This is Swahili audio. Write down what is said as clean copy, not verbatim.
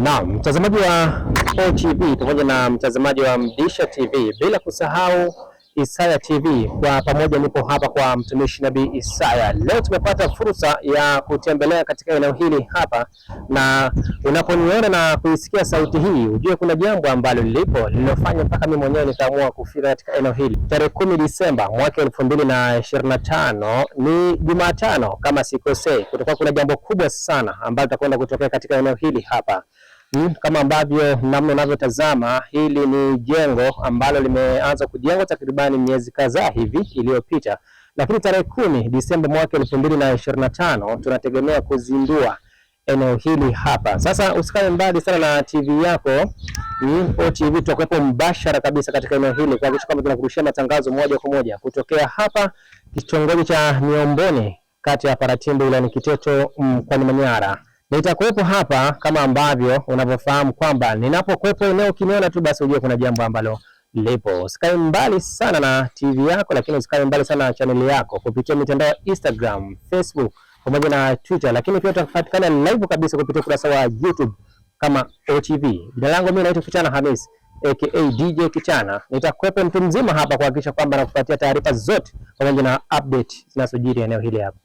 Naam, mtazamaji wa OTV pamoja na mtazamaji wa Mdisha TV, bila kusahau Isaya TV, kwa pamoja nipo hapa kwa mtumishi Nabii Isaya. Leo tumepata fursa ya kutembelea katika eneo hili hapa, na unaponiona na kuisikia sauti hii ujue kuna jambo ambalo lipo lililofanya mpaka mimi mwenyewe nikaamua kufika katika eneo hili. Tarehe 10 Disemba mwaka 2025 ni Jumatano kama sikosei, kutakuwa kuna jambo kubwa sana ambalo litakwenda kutokea katika eneo hili hapa. Kama ambavyo namna unavyotazama hili ni jengo ambalo limeanza kujengwa takribani miezi kadhaa hivi iliyopita, lakini tarehe 10 Disemba mwaka 2025 tunategemea kuzindua eneo hili hapa. Sasa usikae mbali sana na TV yako OTV, tutakuwepo mbashara kabisa katika eneo hili kuhakikisha kwamba tunakurushia matangazo moja kwa moja kutokea hapa kitongoji cha Miomboni, kati ya Paratimbo wilayani Kiteto mkoani Manyara. Nitakuwepo hapa kama ambavyo unavyofahamu kwamba ninapokuwepo eneo ukiniona tu basi ujue kuna jambo ambalo lipo. Usikae mbali sana na TV yako, lakini usikae mbali sana na chaneli yako kupitia mitandao ya Instagram, Facebook pamoja na Twitter, lakini pia tutapatikana live kabisa kupitia ukurasa wa YouTube kama OTV. Jina langu mimi naitwa Kichana Hamis aka DJ Kichana. Nitakuwepo mtu mzima hapa kuhakikisha kwamba nakupatia taarifa zote pamoja na update zinazojiri eneo hili hapa.